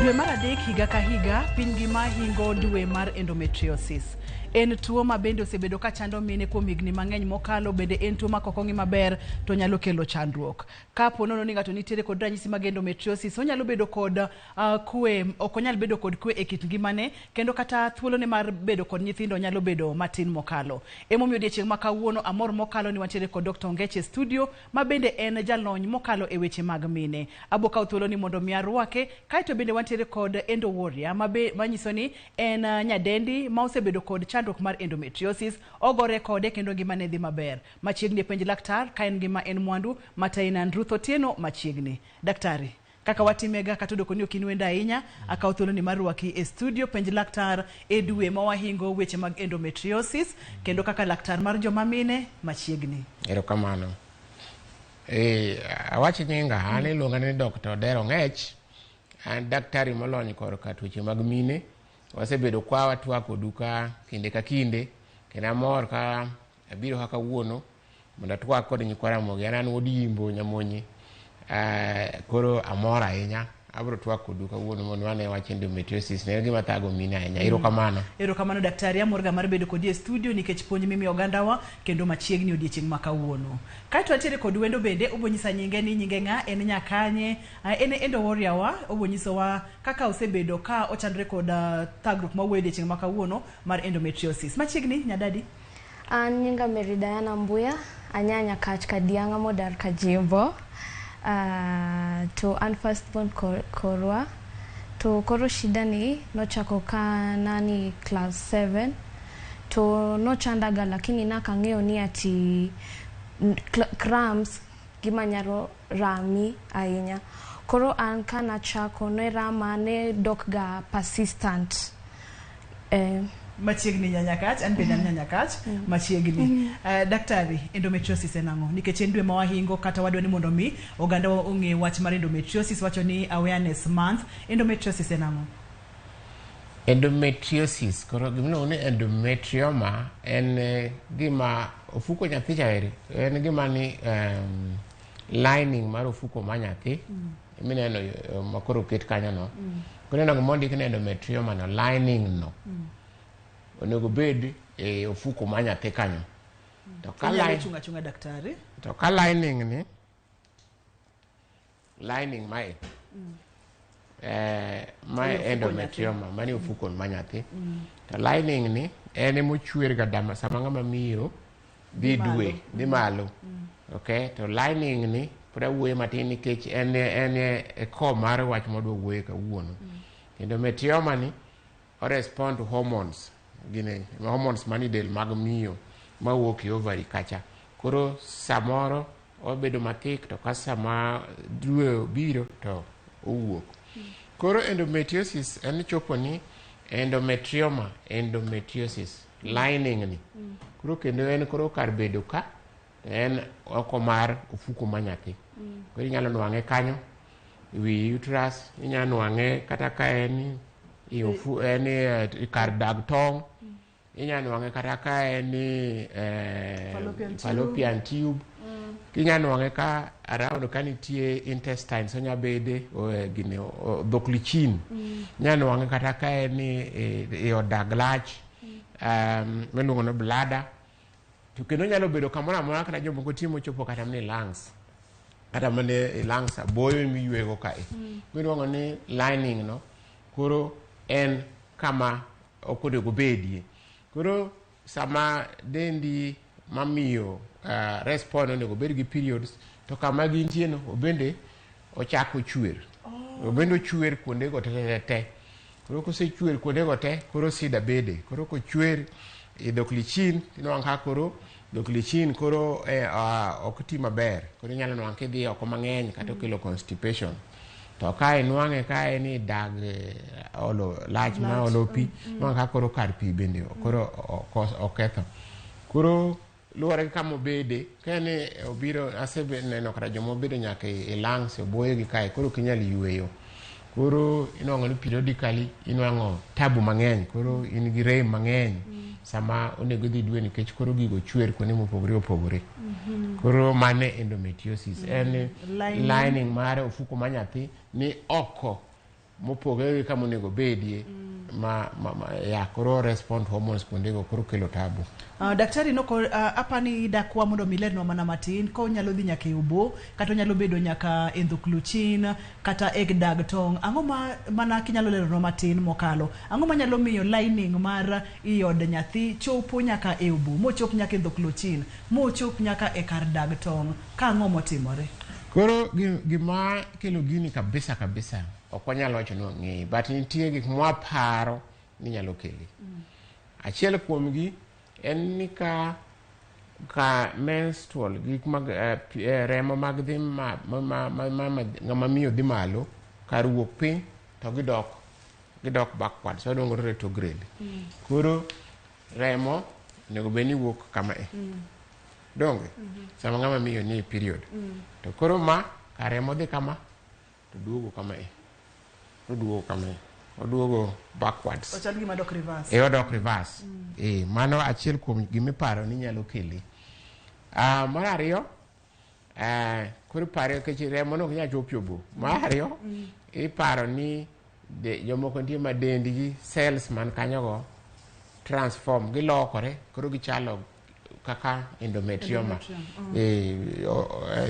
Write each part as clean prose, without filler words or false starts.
Dwe mar adek higa ka higa, piny ngima hingo dwe mar endometriosis. En tuo ma bende osebedo ka chando mine kuom higni mang'eny mokalo, bende en tuo ma kok ong'i maber to nyalo kelo chandruok. Ka po nono ni ng'ato nitiere kod ranyisi mag endometriosis, onyalo bedo kod kwe, ok onyal bedo kod kwe e kit ngimane, kendo kata thuolone mar bedo kod nyithindo nyalo bedo matin mokalo. Emomiyo odiechieng' ma kawuono amor mokalo ni wantiere kod Dr. Ongeche e studio, ma bende en jalony mokalo e weche mag mine. Abo kawo thuoloni mondo mi arwake, kaeto bende wantiere kod Endo Warrior ma be manyiso ni en nyadendi ma osebedo kod chandruok mar endometriosis, ogore kode kendo ngimane dhi maber. Machiegni e penj laktar, ka en ngima en mwandu, Mataina Ruth Otieno machiegni. Daktari, kaka watimega kata odoko ni ok in wendo ahinya, akawo thuoloni mar rwaki e studio penj laktar e dwe ma wahingo weche mag endometriosis kendo kaka laktar mar joma mine machiegni. Erokamano. Eh, awach nyinga, an iluonga ni Dr. Odero Ong'ech. An daktari molony korka tuoche mag mine. Wasebedo kwa watwak kodu ka kinde ka kinde, kendo amor ka abiro ka kawuono mondo atwak kod nyikwa Ramogi. An an wuod Yimbo Nyamonye. Koro amor ahinya. Abiro twak kodu kawuono mondo wane wach endometriosis. Ne en gima thago mine ahinya. Erokamano. Erokamano daktari, amor ga mar bedo kodi e studio nikech puonj mimiyo ogandawa kendo machiegni odiechieng' ma kawuono. Kaeto antiere kod wendo bende, obo nyisa nyinge ni nyinge ng'a, en nya kanye, en endo warrior wa, obo nyisowa kaka osebedo ka ochandore kod thagruok ma wuoyo odiechieng' ma kawuono mar endometriosis. Machiegni, nyadadi. An nyinga Mary Diana Mbuya, anya Nyakach Kadianga modar Kajimbo. To an first born korwa. To koro shida ni nochako ka nani class 7. To nochandaga lakini nakang'eyo ni ati cramps gima nyalo rami ahinya. Koro an kanachako ne rama ne dok ga persistent. Machiegni Nyanyakach, an bende an Nyanyakach, machiegni. Daktari, endometriosis en ang'o? Nikech en dwe ma wahingo kata wadwa ni mondo mi oganda ong'e wach mar endometriosis, wacho ni awareness month. Endometriosis en ang'o? Endometriosis, koro gimiluongo ni endometrioma en gima ofuko nyathi cha eri, en gima ni lining mar ofuko ma nyathi mineno ma koro oket kanyo no. Koro ineno gima ondik ni endometrioma no, lining no onego bed e ofuko ma nyathi kanyo. To ka line chunga chunga daktari. To ka lining ni, lining mae mae endometrioma, mani ofuko ma nyathi. To lining ni en emochwer ga dama sama ng'ama miyo dhi dwe, dhi malo. Okay, to lining ni pod awuoyo matin nikech en e core mar wach mwadwa wuoye kawuono. Endometrioma ni o respond to hormones, gine hormones manie del mag miyo mawuok e ovary kacha. Koro samoro obedo mathik to ka sama dwe obiro to owuok. Koro endometriosis en chopo ni endometrioma, endometriosis lining ni. Koro kendo en koro kar bedo ka en oko mar ofuko ma nyathi. Koro inyalo nwang'e kanyo wi uterus, inyalo nwang'e kata ka en en kar dag tong', inyalo nwang'e kata ka en fallopian tube. Inyalo nwang'e ka around ka nitie intestines, onya bede gine dhok lichin. Inyalo nwang'e kata ka en e odag lach, miluongo ni bladder. To kendo nyalo bedo kamoro amora kata jomoko timo chopo kata mana e lungs. Kata mana e lungs aboyo miyuego kae. Miluongo ni lining no, koro en kama ok onego obedie. Koro sama dendi mamiyo respond onego obed gi periods, to kama gintie no obende ochako chwer. Obende ochwer kuondego te te te. Koro kosechwer kuondego te, koro sida bede. Koro kochwer e dhok lichin, tinwang'o ka koro dhok lichin koro ok ti maber. Koro inyalo nwang'o kidhi oko mang'eny kata okelo constipation. To ka inwang'e ka en i dag olo lach ma olo pi, nwang'o ka koro kar pi bende koro oketho. Koro luwore gi kama obede, ka en obiro, aseneno kata joma obedo nyaka e lungs, oboyo gi kae, koro ok inyal yweyo. Koro inwang'o ni periodically inwang'o tabu mang'eny, koro in gi rem mang'eny sama onego idhi dwe nikech koro gigo chwer kuonde mopogore opogore. Koro mano endometriosis, en lining mar ofuko ma nyathi ni oko mopogore gi kama onego obedie ma ya koro respond hormones kuondego koro kelo tabu. Daktari noko apani dakwa mondo mi lernwa mana matin ka onyalo dhi nyaka e obo kata onyalo bedo nyaka e ndhokluchin kata e dag tong'. Ang'o ma mana kinyalo leronwa matin mokalo? Ang'o manyalo miyo lining mar i od nyathi chopo nyaka e obo, mochop nyaka e ndhokluchin, mochop nyaka e kar dag tong'? Ka ang'o motimore? Koro gima kelo gini kabisa kabisa ok wanyal wacho ni wang'eyo, but nitie gik mwaparo ni nyalo kele. Achiel kuomgi en ni ka menstrual gik mag remo mag dhi ma ng'ama miyo dhi malo kar wuok piny to gidok backwards, waluongo ni retrograde. Koro remo onego bed ni wuok kama e. Donge? Sama ng'ama miyo ni e period. To koro ma ka remo dhi kama to duogo kama e. Oduogo kama e. Oduogo backwards. Ochal gima dok reverse. E odok reverse. Mano achiel kuom gimiparo ni nyalo kele. Mar ariyo, koro ipare nikech remo no ok nyal chopo e obo. Mar ariyo, iparo ni jomoko nitie ma dendgi cells man kanyogo transform, gilokore, koro gichalo kaka endometrioma.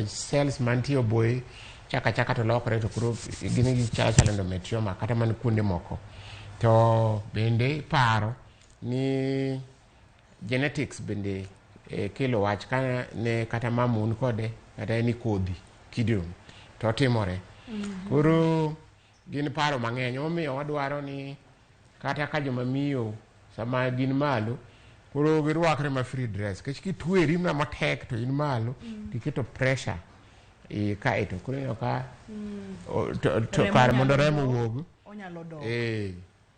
Cells mantie oboye chaka chaka to lokore to koro gin gichalo achala endometrioma kata mana kuonde moko. To bende iparo ni genetics bende kelo wach ka ne kata mamun kode kata en kodhi kido to timore. Koro gin paro mang'eny omiyo wadwaro ni kata ka joma miyo sama gin malo koro girwakre ma free dress nikech kitweri ma matek to in malo tiketo pressure e kae to koro ineno ka to kar mondo remo owuog onyalo dok.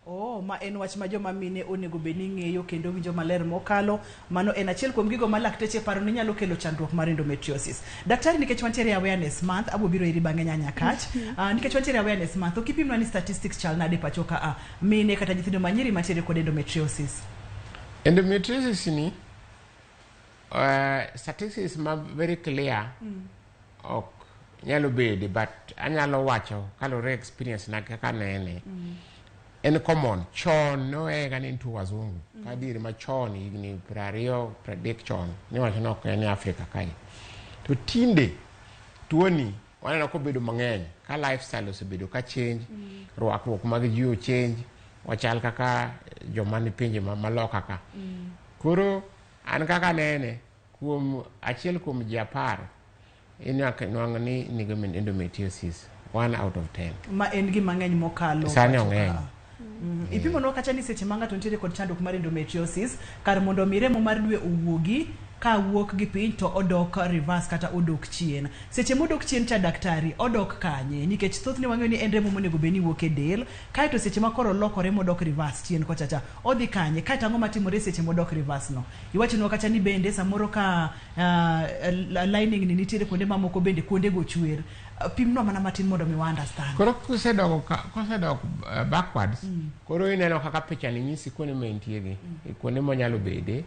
Oh, ma en wach ma joma mine onego bed ni ng'eyo kendo winjo maler mokalo. Mano en achiel kuom gigo ma lakteche paro ni nyalo kelo chandruok mar endometriosis. Daktari, nikech wantiere awareness month, abo biro iri bang'e nyanya kach. Nikech wantiere awareness month, ok ipimnwa ni statistics chal nade pacho ka a mine kata nyithindo manyiri mantiere kod endometriosis? Endometriosis ni statistics ma very clear ok nyalo bede, but anyalo wacho kaluwore experience na kaka nene. En common. Chon nohega ni en tuo wazungu. Ka diere machon higni 20 30 chon niwacho ni ok en e Afrika kae. To tinde tuoni waneno kobedo mang'eny ka lifestyle osebedo ka change, rwakruok mag ji o change, wachal kaka joma ni pinje maloka ka. Koro an kaka nene kuom achiel kuom ji 10 inyalo nwang'o ni nigi endometriosis 1 out of 10. Ma en gima ng'eny mokalo. Sani pacho ka. ong'eny. Ipimonwa kacha ni seche ma ng'ato nitiere kod chandruok mar endometriosis, kar mondo mi remo mar dwe owuogi ka wuok gi piny to odok reverse kata odok chien. Seche modok chien cha daktari, odok kanye? Nikech thothne wang'eyo ni en remo monego bed ni wuok e del, kaeto seche ma koro olokore modok reverse chien kocha cha, odhi kanye? Kaeto ang'o matimore seche modok reverse no? Iwachonwa kacha ni bende samoro ka lining ni nitiere kuonde mamoko bende kuondego chwer. Pimnwa mana matin mondo mi wa understand. Koro kosedok backwards, koro ineno kaka picha ni nyisi kuonde ma entie gi, kuonde monyalo bede.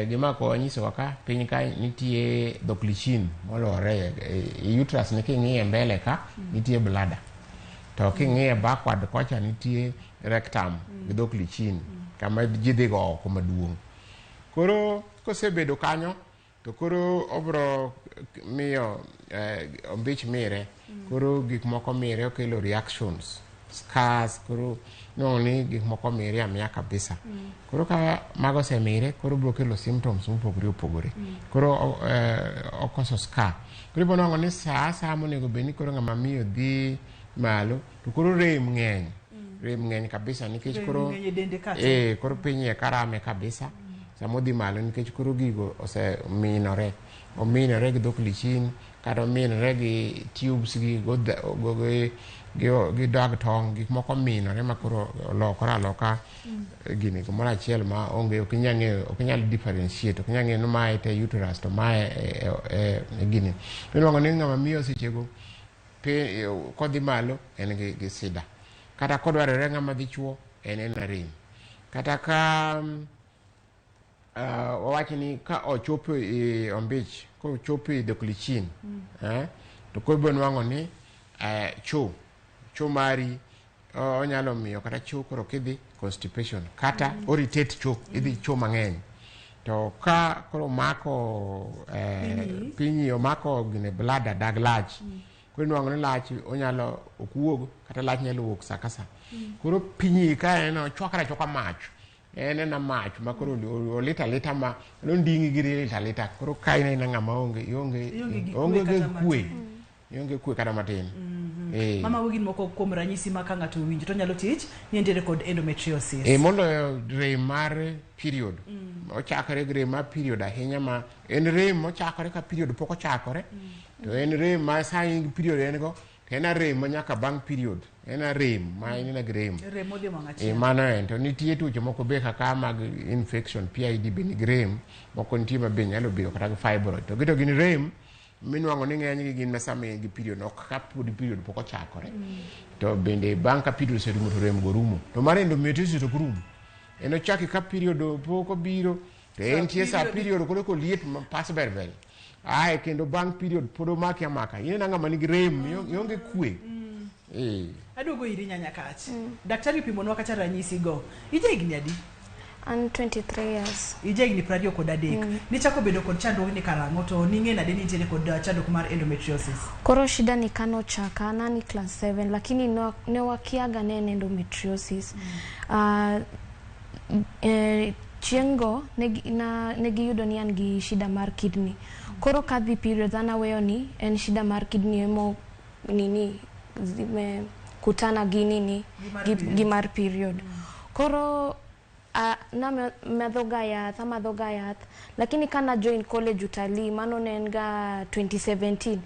Gima ko nyisowa ka piny ka nitie dhoklichin molwore e uterus ni king'iye mbele ka nitie bladder. To king'iye backward kocha nitie rectum gi dhoklichin kama ji dhi go oko maduong'. Koro kosebedo kanyo to koro obro miyo ombich mire, koro gik moko mire okelo reactions, scars, koro nwang'o ni gik moko mire amiya kabisa. Koro ka mago osemire, koro biro kelo symptoms mopogore opogore. Koro okoso scar. Koro ibiro nwang'o ni sa asaya monego bed ni koro ng'ama miyo dhi malo, to koro rem ng'eny. Rem ng'eny kabisa nikech Rem koro ng'eny e dende kacha. Koro piny iye karame kabisa. Sama odhi malo nikech koro gigo oseminore. Ominore gi dhoklichin kata ominore gi tubes gi dag tong', gik moko ominore ma koro olokore aloka gini kumoro achiel ma onge, ok inyal ng'eyo, ok inyal differentiate, ok inyal ng'eyo ni mae to e uterus to mae e gini. Inuang'o ni ng'ama miyo sechego kodhi malo en gi sida. Kata kodwarore ng'ama dichuo en rem. Kata ka wawach ni ka ochopo e ombich, kochopo e dhoklichin, to koro ibiro nwang'o ni cho mari Onyalo miyo kata cho koro kidhi constipation kata irritate cho idhi cho mang'eny. To ka koro mako pinyi omako gine bladder dag lach. Koro inuang'o ni lach onyalo ok wuog kata lach nyalo wuok sa ka sa. Koro pinyi ka en ochwakre achwaka mach. En ena mach ma koro olit alita ma nonding'i gi lit alita. Koro ka in aina ng'ama onge ionge Ionge gi kwe onge gi kata kwe. matin. Ionge kwe kata matin. Eh. Mama gin moko kuom ranyisi ma ka ng'ato owinjo to nyalo tich ni entiere kod endometriosis. E moloyo rem mar period. Ochakore gi rem mar period ahinya ma en rem mochakore ka period pok ochakore. To en rem ma sa in gi period en go to en a rem ma nyaka bang' period. En a rem ma en ena gi rem. Rem modhi wang' E, achiel. mano en to nitie tuoche moko be kaka mag infection PID be nigi rem moko nitie ma be nyalo biro kata gi fibroid to gito gin rem minwang'o ni ng'enygi gin ma sama in gi period ok ka pod period pok ochakore to bende bang' ka period oserumo to rem go rumo to mar endometriosis to ok rum en ochaki ka period pok obiro to entie sa period koro koliet ma pas berber ae kendo bang' period pod omaki amaka in ng'ama nigi rem ionge kwe eh Aduogo iri nyanya kach. Daktari opimonwa kata ranyisi go. Ija higni adi? An 23 years. Ija higni 23. Nichako bedo kod chandruogni karang'o to ning'e nade ni intiere kod chandruok mar endometriosis? Koro shida ni kanochaka nani class 7 lakini ne wakiaga ne en endometriosis. Chieng' go ne giyudo ni an gi shida mar kidney. Koro kadhi periods an aweyo ni en shida mar kidney emo nini zime kutana gi nini Gi mar gi mar period. Koro namadho ga yath amadho ga yath lakini kana join college utalii mano ne en ga 2017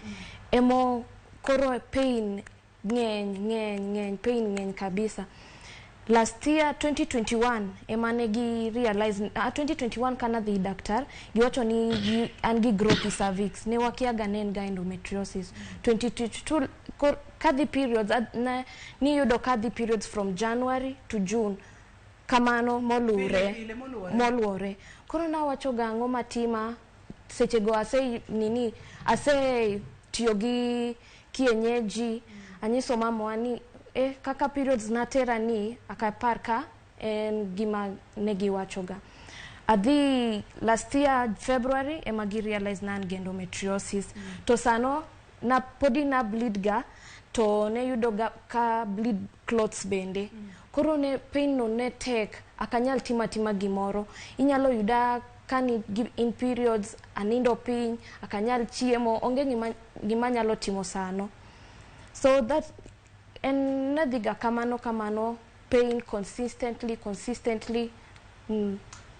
emo koro pain ng'eny ng'eny ng'eny pain ng'eny kabisa last year 2021 ema ne gi realize 2021 kana dhi daktar giwacho ni an gi growth cervix ne wakiaga ne en ga endometriosis 2022 kadhi periods niyudo kadhi periods from January to June kamano molure Pile pile moluwore. moluwore koro nawacho ga ang'o matima sechego ase nini ase tiyo gi kienyeji anyiso mamawa ni kaka periods natera ni akapar ka en gima ne giwachoga adhi last year February ema gi realize na an gi endometriosis to sano na podi na bleed ga to ne yudo ga ka bleed clots bende koro ne pain no ne tek akanyal timo atima gimoro inyalo yuda kani in periods anindo piny akanyal chiemo onge gima nyalo timo sano so that en nadhiga kamano kamano pain consistently consistently.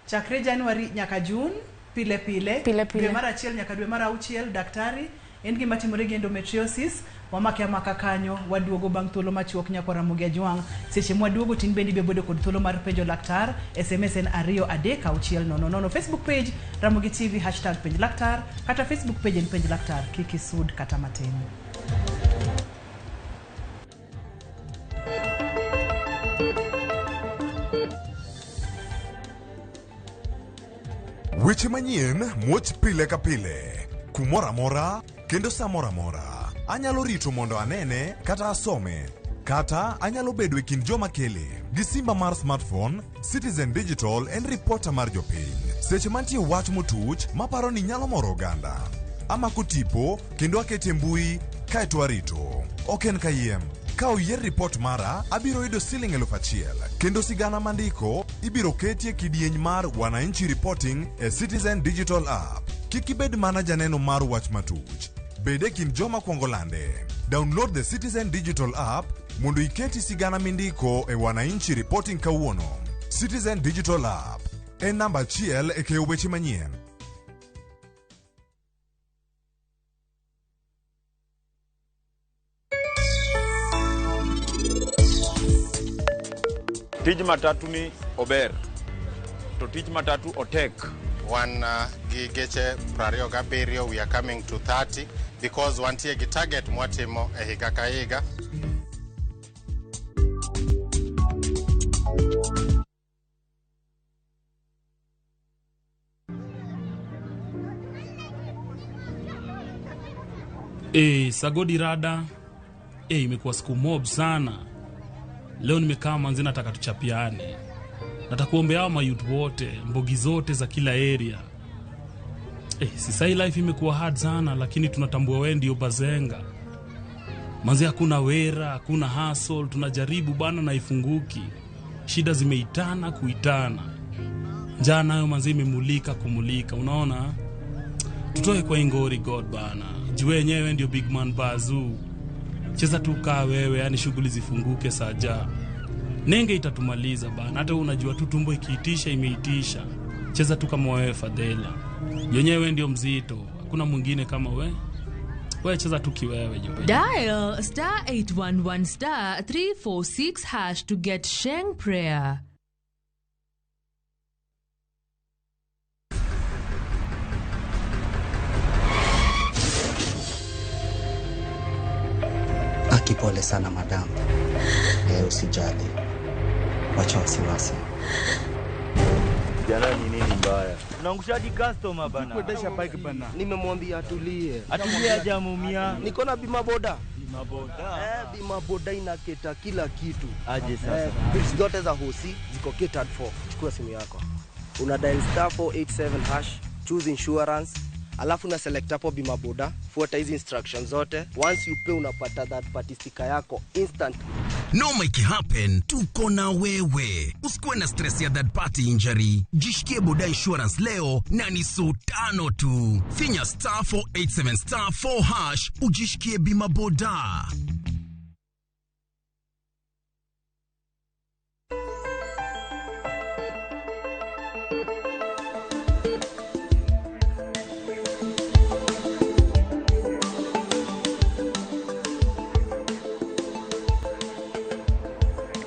Chakre January nyaka June pile pile. Pile pile. Dwe mar achiel nyaka dwe mar auchiel daktari en gima timore gi endometriosis wamake amaka kanyo waduogo bang' thuolo machuok nyaka Ramogi Ajwang' seche mwaduogo tin bende ibiro bedo kod thuolo mar penjo laktar SMS en 23600 Facebook page Ramogi TV hashtag penj laktar kata Facebook page en penj laktar kik isud kata matin. Weche manyien muoch pile ka pile, kumoro amora kendo sa moro amora. Anyalo rito mondo anene kata asome, kata anyalo bedo e kind joma kele. Gi simba mar smartphone, Citizen Digital en ripota mar jopiny. Seche mantie wach motuch maparo ni nyalo moro oganda. Amako tipo kendo akete mbui kaeto arito. Ok en kayiem. Ka oyier ripot mara, abiro yudo siling 1000. Kendo sigana mandiko ibiro ketie kidieny mar Wananchi Reporting e Citizen Digital App. Kik ibed mana janeno mar wach matuch. Bed e kind joma kwongo lande. Download the Citizen Digital App mondo iketi sigana mindiko e Wananchi Reporting kawuono. Citizen Digital App en namba achiel e keyo weche manyien. Tij matatu ni ober, to tij matatu otek. Wan gi geche 27, we are coming to 30 because wantie gi target mwatimo e higa ka higa. Sagodi rada. Imekuwa siku mob sana. Leo nimekaa manzi, nataka tuchapiane. Nataka kuombea hao mayouth wote, mbogi zote za kila area. Si sai life imekuwa hard sana, lakini tunatambua wewe ndio bazenga. Manzi hakuna wera, hakuna hustle, tunajaribu bana na ifunguki. Shida zimeitana kuitana. Njaa nayo manzi imemulika kumulika, unaona? Tutoe kwa ingori God bana. Juu wenyewe ndio big man bazoo. Cheza tu kaa wewe, yani shughuli zifunguke saja. Nenge itatumaliza bana. Hata unajua tu tumbo ikiitisha imeitisha. Cheza tu kama wewe Fadhela. Yenyewe ndio mzito. Hakuna mwingine kama wewe. Wewe cheza tu kiwewe jipe. Dial star 811 star 346 hash to get Sheng prayer. Pole sana madam. Usijali. Wacha wasiwasi. Jana ni nini mbaya? Unaangushaji customer bana. Kuendesha bike bana. Nimemwambia atulie. Atulie hajamuumia. Niko na bima boda. Bima boda. Bima boda inaketa kila kitu. Aje sasa. Bills zote za hosi ziko catered for. Chukua simu yako. Una dial star 487 hash, choose insurance. Alafu na select hapo bima boda, fuata hizi instructions zote. Once you pay unapata that party sticker yako instant. No make it happen, tuko na wewe. Usikuwe na stress ya third party injury. Jishikie boda insurance leo na ni 5 tu. Finya star 487 star 4 hash ujishikie bima boda.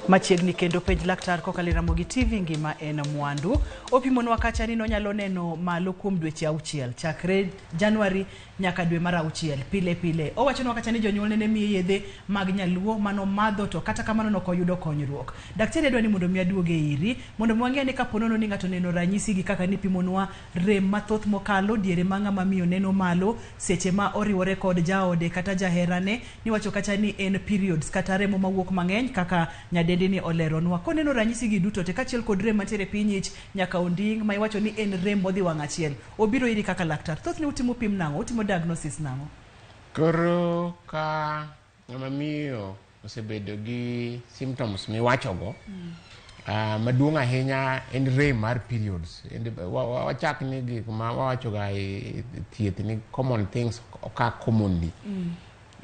Machiegni kendo penj laktar kokalo e Ramogi TV ngima en mwandu. Opimonwa kacha ni nonyalo neno malo kuom dweche 6 chakre Januari nyaka dwe mar 6 pile pile. Owachonwa kacha ni jonyuolne ne miye yedhe mag nyaluo mano madho to kata kamano nokoyudo konyruok. Daktari adwa ni mondo mi aduoge iri mondo mi wang'e ni kapo nono ni ng'ato neno ranyisi gi kaka nipimonwa rem mathoth mokalo diere ma ng'ama miyo neno malo seche ma oriwore kod jaode kata jaherane niwacho kacha ni en periods kata remo mawuok mang'eny kaka nyadendi ni oleronwa. Koneno ranyisi gi duto te kaachiel kod rem mantiere piny ich nyaka onding ma iwacho ni en rem modhi wang' achiel, obiro iri kaka laktar. Thothne utimo pim nang'o? Utimo diagnosis nang'o? Koro ka ng'ama miyo osebedo gi symptoms miwachogo, maduong' ahinya en rem mar periods. Wachak ni gik ma wawachoga e thieth ni common things oka commonly.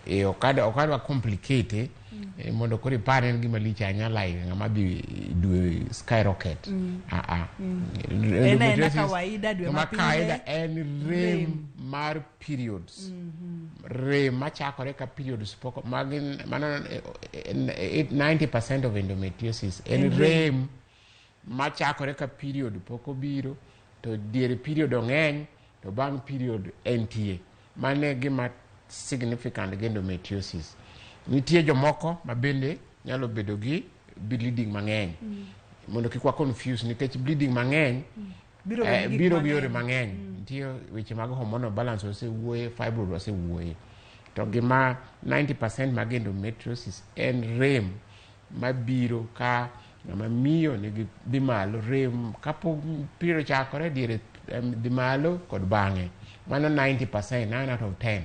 Okadwa complicate mondo koro ipar en gima lich ahinya like ng'ama dhi dwe skyrocket. En kawaida dwe ma kawaida en rem mar periods. Rem machakore ka periods pok magin mano 90% of endometriosis en rem machakore ka period pok obiro to diere period ong'eny to bang' period entie. Mano e gima significant gi endometriosis. Nitie jomoko ma bende nyalo bedo gi bleeding mang'eny. Mondo kik wa confuse nikech bleeding mang'eny biro gi yore mang'eny. Nitie weche mag hormonal balance osewuoye, fibroid osewuoye. To gima 90% mag endometriosis en rem mabiro ka ng'ama miyo nigi dhi malo, rem kapok period ochakore diere dhi malo kod bang'e. Mano 90%, 9 out of 10.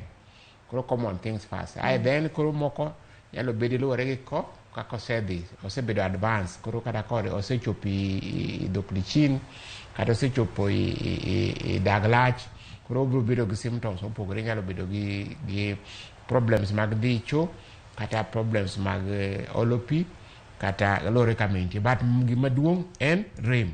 Koro common things first. Then koro moko nyalo bedo luwore gi ko kaka osedhi, osebedo advance, koro kata kode osechopo i dhok lichin, kata osechopo i dag lach, koro obiro bedo gi symptoms mopogore, nyalo bedo gi problems mag dhi cho, kata problems mag olo pi, kata luwore kama entie. But gima duong' en rem.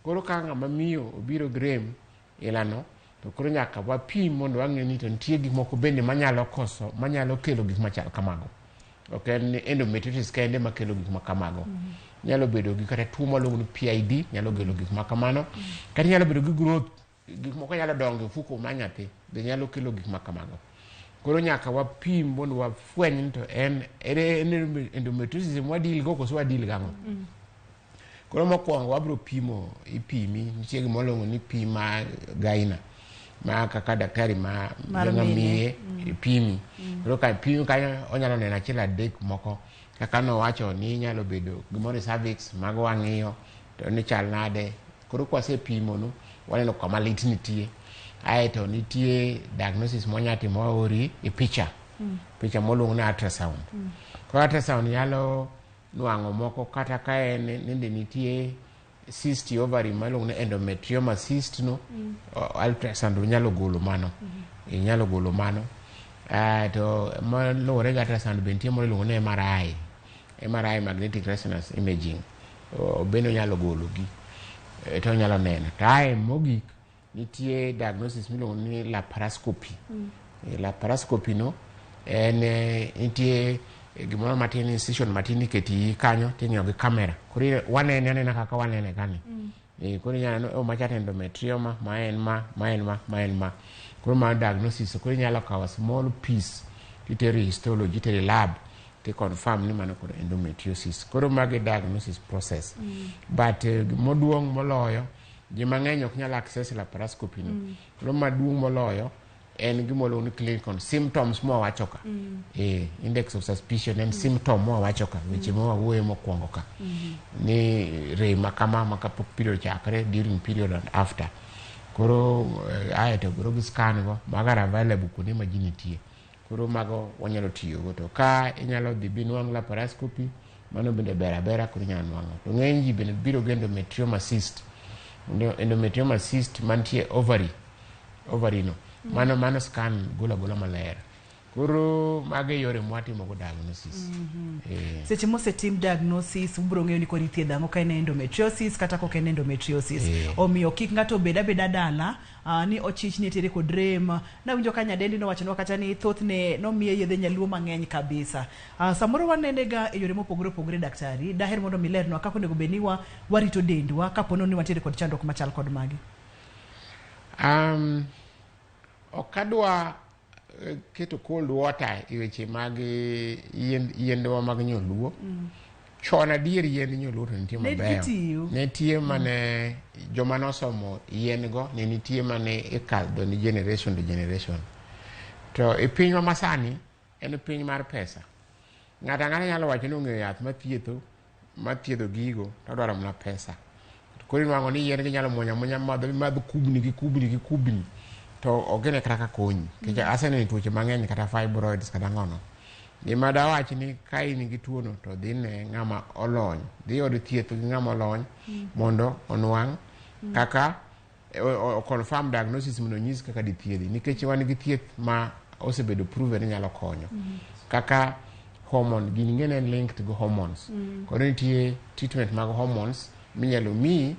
Koro ka ng'ama miyo obiro gi rem ilano, to koro nyaka wapim mondo wang'e ni to nitie gik moko bende manyalo koso, manyalo kelo gik machal kamago. Ok en endometriosis kende makelo gik makamago. Nyalo bedo gi kata tuo maluongo ni PID, nyalo kelo gik makamano. Kata nyalo bedo gi growth, gik moko nyalo dongo e ofuko mar nyathi, be nyalo kelo gik makamago. Koro nyaka wapim mondo wafweny ni to en endometriosis mwadil go koso wadil gang'o. Koro mokwongo wabiro pimo, ipimi, nitie gima iluongo ni pim mar gyna. Ma kaka daktari ma miye pimi. Koro ka pim kanyo onyalo neno achiel adek moko kaka nowacho ni inyalo bedo gimoro e cervix mago wang'iyo to ni chal nade. Koro kwasepimo no waneno kama lit nitie. Aeto nitie diagnosis mwanya timo waori e picha. Picha moluong ni ultrasound. Koro ultrasound nyalo nwang'o moko kata ka en nende nitie cyst e ovary maluongo ni endometrioma cyst no. Ultrasound nyalo golo mano. Inyalo golo mano. To maluwore gi ultrasound be nitie moro iluongo ni MRI. MRI, magnetic resonance imaging. Bende onyalo golo gi. To onyalo neno. To ae mogik nitie diagnosis miluongo ni laparoscopy. Laparoscopy no en nitie gimoro matin, incision matin iketi iyi kanyo ting'iyo gi camera. Koro wanene anena kaka wanene kani. Koro inyalo neno, oh, macha to endometrioma, ma en ma, ma en ma, ma en ma. Koro mano diagnosis. Koro inyalo kawo small piece titero e histology, itero e lab ti confirm ni mano koro endometriosis. Koro magi diagnosis process. But moduong' moloyo, ji mang'eny ok nyal access laparoscopy no. Koro maduong' moloyo en gima waluongo ni clinical symptoms mwawacho ka. Index of suspicion en symptom mwawacho ka, weche mwawuoye mokwongo ka. Ni rem ma kama ma kapok period ochakre, during period and after. Koro aeto koro gi scan go mago are available kuonde ma ji nitie. Koro mago wanyalo tiyogo to ka inyalo dhi binwang' laparoscopy mano bende ber abera koro inyalo nwang'o. To ng'eny ji bende biro gi endometrioma cyst. Endometrioma cyst mantie ovary no. Mano scan golo agola maler. Koro mago e yore mwatimo go diagnosis. Seche mosetim diagnosis ubiro ng'eyo ni koro ithiedho ang'o, ka en endometriosis kata kok en endometriosis. Omiyo kik ng'ato obed abeda dala ni ochich ni entiere kod rem. Nawinjo ka nyadendi nowachonwa kata ni thothne nomiye yedhe nyaluo mang'eny kabisa. Samoro wanene ga e yore mopogore opogore. Daktari, daher mondo mi lernwa kaka onego bed ni warito dendwa kapo ni wantiere kod chandruok machal kod magi. Ok adwa keto cold water e weche mag yiendewa mag nyoluo. Chon adier yiend nyoluo to nitie Ne mabeyo. gitiyo. Nitie mane joma nosomo yien go ne nitie mane ikadho ni generation to generation. To e pinywa masani en piny mar pesa. Ng'ato ang'ata nyalo wacho ni ong'eyo yath mathietho mathiedho gigo to odwaro mana pesa. Koro inwang'o ni yien gi nyalo muonyo amuonya madho madh kubni gi kubni gi kubni to ok gine kata ka konyi. Nikech aseneno tuoche mang'eny kata fibroids kata ng'ono. Gima dawach ni ka in gi tuono to dhi ne ng'ama olony. Dhi od thieth gi ng'ama olony mondo onwang' kaka o confirm diagnosis mondo onyis kaka dithiedhi. Nikech wan gi thieth ma osebedo proven ni nyalo konyo. Kaka hormone, gini ing'e ni en linked gi hormones. Koro nitie treatment mag hormones minyalo miyi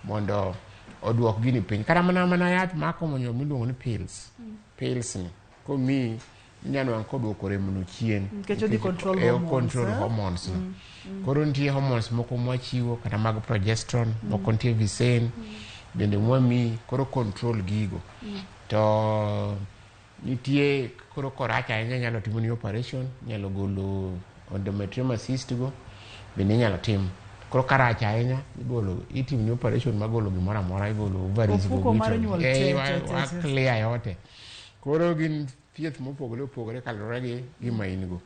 mondo oduok gini piny. Kata mana yath mar komo nyuol miluongo ni pills. Pills ni komiyi inyalo nwang'o koduoko rem no chien. Nikech odhi control hormones, control eh? hormones no. Koro nitie hormones moko mwachiwo kata mag progesterone, moko nitie Visanne, bende mwamiyi koro control gigo. To nitie koro korach ahinya inyalo timoni operation, inyalo golo endometrioma cyst go bende inyalo tim. Koro karach ahinya igolo itimoni operation mar golo gimoro amora igolo ovaries go Ofuko mar duto. nyuol te, te, te, wa te. clear yote. Koro gin thieth mopogore opogore kaluwore gi gima in go.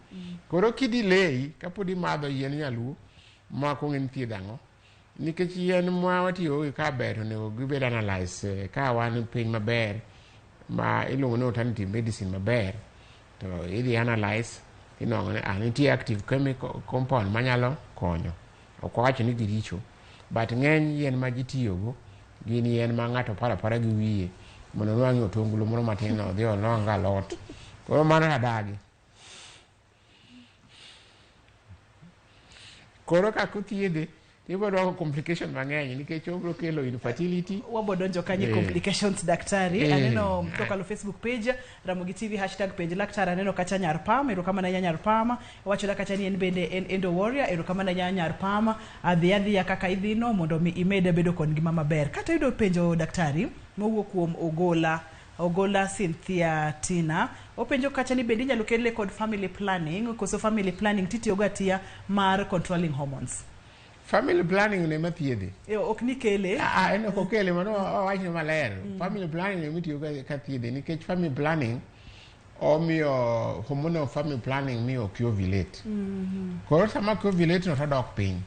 Koro kidelay kapod imadho yien nyaluo ma ok ong'e ni thiedho ang'o. Nikech yien ma watiyogo gi ka ber to onego gibed analyze ka wan piny maber ma iluongo ni alternative medicine maber to idhi analyze inwang'o ni ah, nitie active chemical compound manyalo konyo. Ok wawacho ni giricho but ng'eny yien ma ji tiyogo gin yien ma ng'ato paro apara gi wiye mondo onwang'e otonglo moro matin no odhi onwang' alot. Koro mano adagi. Koro kaka othiedhe ibiro nwang'o complication mang'eny nikech obiro kelo infertility. Wabo donjo kanye complications, daktari. Aneno kokalo Facebook page Ramogi TV #PenjLaktar, aneno kacha Nyar Pam, erokamano ahinya Nyar Pam. Wachona kacha ni en bende en endo warrior, erokamano ahinya Nyar Pam. Adhi adhiya kaka idhino mondo mi imed bedo kod ngima maber. Kata yudo penjo daktari mowuok kuom Ogola Ogola Cynthia Tina openjo kacha ni bende inyalo kele kod family planning koso family planning titiyogo atiya mar controlling hormones. Family planning ne mathiedhe. Ok ni kele. Ah, en ok okele mano wawachne maler. Family planning ne mitiyo ka thiedhe nikech family planning Omiyo hormonal family planning miyo ok ovulate. Koro sama ok ovulate no to odok piny.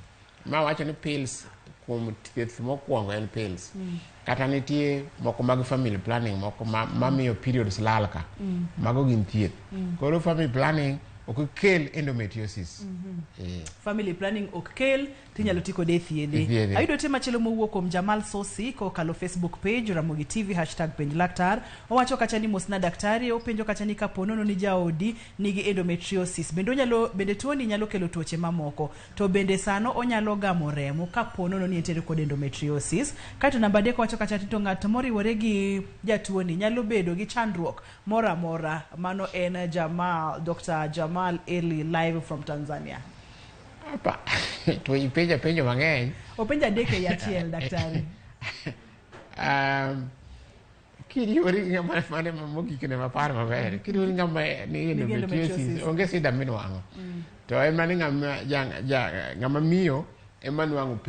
Ma wacho ni pills kuom thieth mokwongo en pills. Kata nitie moko mag family planning moko mamiyo periods lal ka. Mago gin thieth. Koro family planning ok kel endometriosis. Family planning ok kel, tinyalo ti kode e thiedhe. E thiedhe. Ayudo te machielo mowuok kuom Jamal Sosi kokalo Facebook page Ramogi TV #penjlaktar. Owacho kacha ni mosna daktari, openjo kacha ni kapo nono ni jaodi nigi endometriosis, bende onyalo bende tuoni nyalo kelo tuoche mamoko, to bende sano onyalo gamo remo kapo nono ni entiere kod endometriosis. Kaeto namba 3 owacho kacha ni to ng'at moriwore gi jatuoni nyalo bedo gi chandruok moro amora. Mano en Jamal, Dr. Jamal Eli live from Tanzania. Apa, to ipenjo penjo mang'eny. Openjo adek ei achiel, daktari. Kiriwori gi ng'ama mane mogik ne maparo maber. Kiriwori gi ng'ama nigi Nigi endometriosis, endometriosis. onge sida minwang'o. To en mana ni ng'ama ng'ama miyo ema nwang'o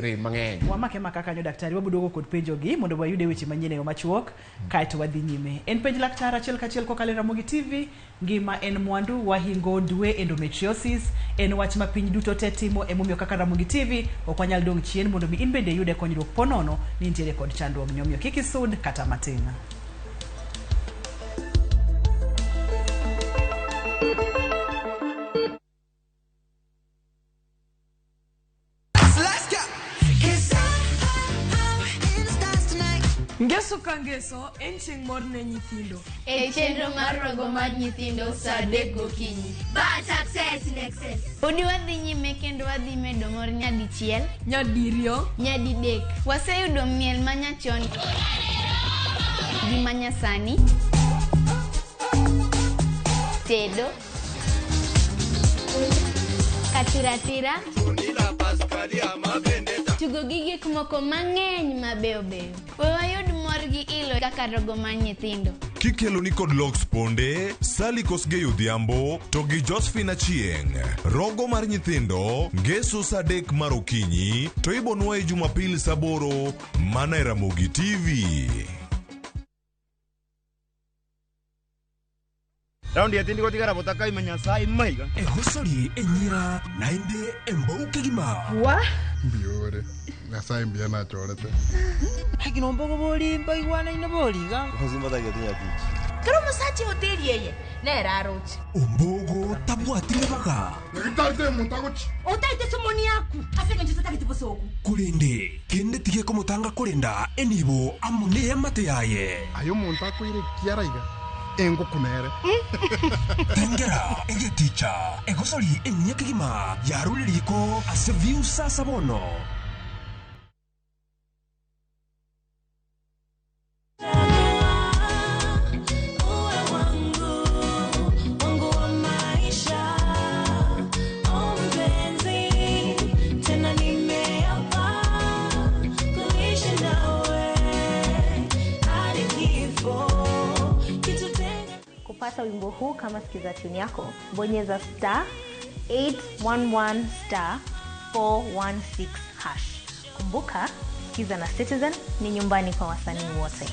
rem mang'eny. Wamake maka kanyo daktari, wabuduogo kod penjogi mondo wayude weche manyien e yo machuok kaeto wadhi nyime. En penj laktar achiel kachiel kokalo e Ramogi TV, ngima en mwandu, wahingo dwe endometriosis, en wach ma piny duto te timo, emomiyo kaka Ramogi TV ok wanyal dong' chien mondo mi in bende iyude konyruok ponono ni intiere kod chandruogni, omiyo kik isud kata matin. Ngeso ka ngeso en chieng' mor ne nyithindo. E chenro mar rogo mar nyithindo saa 3 gokinyi. Bad success in excess. Podi wadhi nyime kendo wadhi medo mor nyadichiel, nyadiriyo, nyadidek. Waseyudo miel manyachon gi manyasani, tedo, katiratira, tugo gi gik moko mang'eny mabeyo beyo. We wayud mor gi ilo kaka rogo mar nyithindo. Kikelo ni kod Lox Ponde, Sally Kosgei Odhiambo to gi Josephine Achieng'. Rogo mar nyithindo, ngeso saa 3 mar okinyi to ibonwa e Jumapil saa 8 mana e Ramogi TV. Raundi ya tindi gotigara botaka imenya sai maiga. Egosori enyira naende embouke gima. Wa? Mbiore. Nyasaye mbiya nachorete. Hakinombogo bolimba igwana ine boliga. Kero musache hoteli yeye neraroche. Ombogo tabwatire baga. Ngitate mutagochi. Otaite somoni yaku. Afika nje tatagete bosoku. Kulinde kende tige komutanga kulinda enibo amune yamate yaye. Ayo muntu akwire kiaraiga. Engo kunere. Tengera egeticha egosori enyekigima yaruririko ase view sasa bono. Kupata wimbo huu kama sikiza tune yako, bonyeza star 811 star 416 hash. Kumbuka, Sikiza na Citizen ni nyumbani kwa wasanii wote.